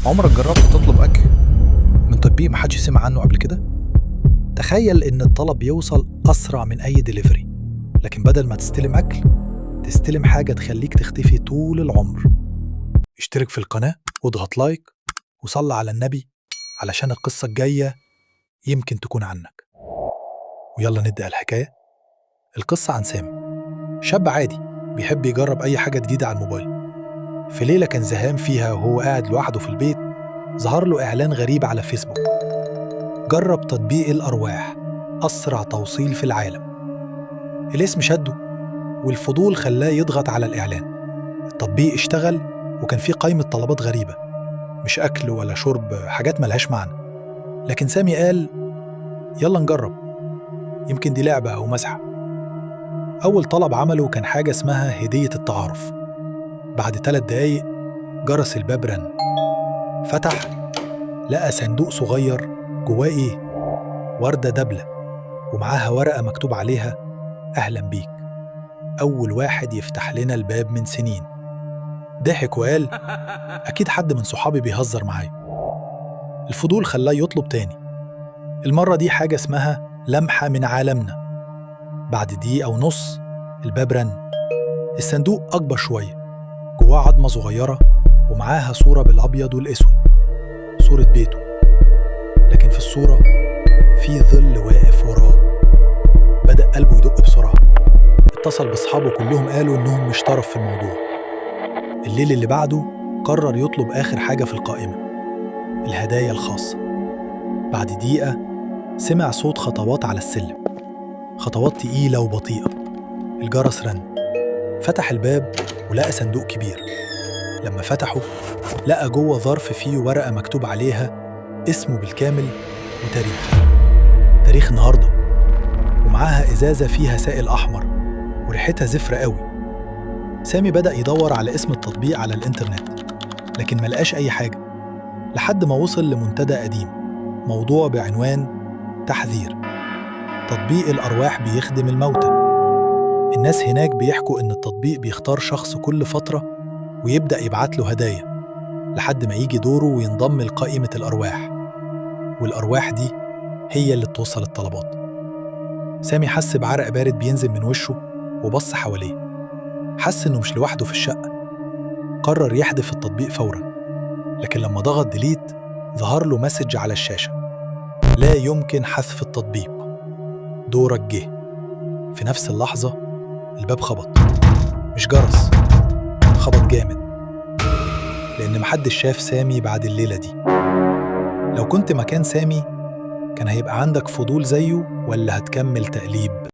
عمرك جربت تطلب أكل من تطبيق محدش سمع عنه قبل كده؟ تخيل إن الطلب يوصل أسرع من أي ديليفري، لكن بدل ما تستلم أكل تستلم حاجة تخليك تختفي طول العمر. اشترك في القناة واضغط like وصلي على النبي علشان القصة الجاية يمكن تكون عنك. ويلا نبدأ الحكاية. القصة عن سامي، شاب عادي بيحب يجرب أي حاجة جديدة على الموبايل. في ليلة كان زهقان فيها وهو قاعد لوحده في البيت، ظهر له إعلان غريب على فيسبوك: جرب تطبيق الأرواح، أسرع توصيل في العالم. الاسم شده والفضول خلاه يضغط على الإعلان. التطبيق اشتغل وكان فيه قائمة طلبات غريبة، مش أكل ولا شرب، حاجات ملهاش معنى. لكن سامي قال يلا نجرب، يمكن دي لعبة أو مزحة. أول طلب عمله كان حاجة اسمها هدية التعارف. بعد 3 دقايق جرس الباب رن. فتح، لقى صندوق صغير جواه إيه؟ وردة دبلة ومعاها ورقة مكتوب عليها أهلا بيك، أول واحد يفتح لنا الباب من سنين. ضحك وقال أكيد حد من صحابي بيهزر معايا. الفضول خلاه يطلب تاني، المرة دي حاجة اسمها لمحة من عالمنا. بعد 1.5 دقيقة الباب رن. الصندوق أكبر شوية، جواه عظمة صغيرة ومعاها صورة بالأبيض والأسود، صورة بيته، لكن في الصورة في ظل واقف وراه. بدأ قلبه يدق بسرعة. اتصل بأصحابه كلهم قالوا إنهم مش طرف في الموضوع. الليل اللي بعده قرر يطلب آخر حاجة في القائمة، الهدايا الخاصة. بعد دقيقة سمع صوت خطوات على السلم، خطوات تقيلة وبطيئة. الجرس رن. فتح الباب ولقى صندوق كبير. لما فتحه لقى جوه ظرف فيه ورقة مكتوب عليها اسمه بالكامل وتاريخ، تاريخ النهاردة، ومعاها إزازة فيها سائل أحمر وريحتها زفرة قوي. سامي بدأ يدور على اسم التطبيق على الإنترنت، لكن ملقاش أي حاجة، لحد ما وصل لمنتدى قديم، موضوع بعنوان تحذير، تطبيق الأرواح بيخدم الموتى. الناس هناك بيحكوا إن التطبيق بيختار شخص كل فترة ويبدأ يبعت له هدايا لحد ما يجي دوره وينضم لقائمة الأرواح، والأرواح دي هي اللي توصل الطلبات. سامي حس بعرق بارد بينزل من وشه وبص حواليه، حس إنه مش لوحده في الشقة. قرر يحذف التطبيق فورا، لكن لما ضغط delete ظهر له message على الشاشة: لا يمكن حذف التطبيق، دورك جه. في نفس اللحظة الباب خبط، مش جرس، خبط جامد، لأن محدش شاف سامي بعد الليلة دي. لو كنت مكان سامي كان هيبقى عندك فضول زيه ولا هتكمل تقليب؟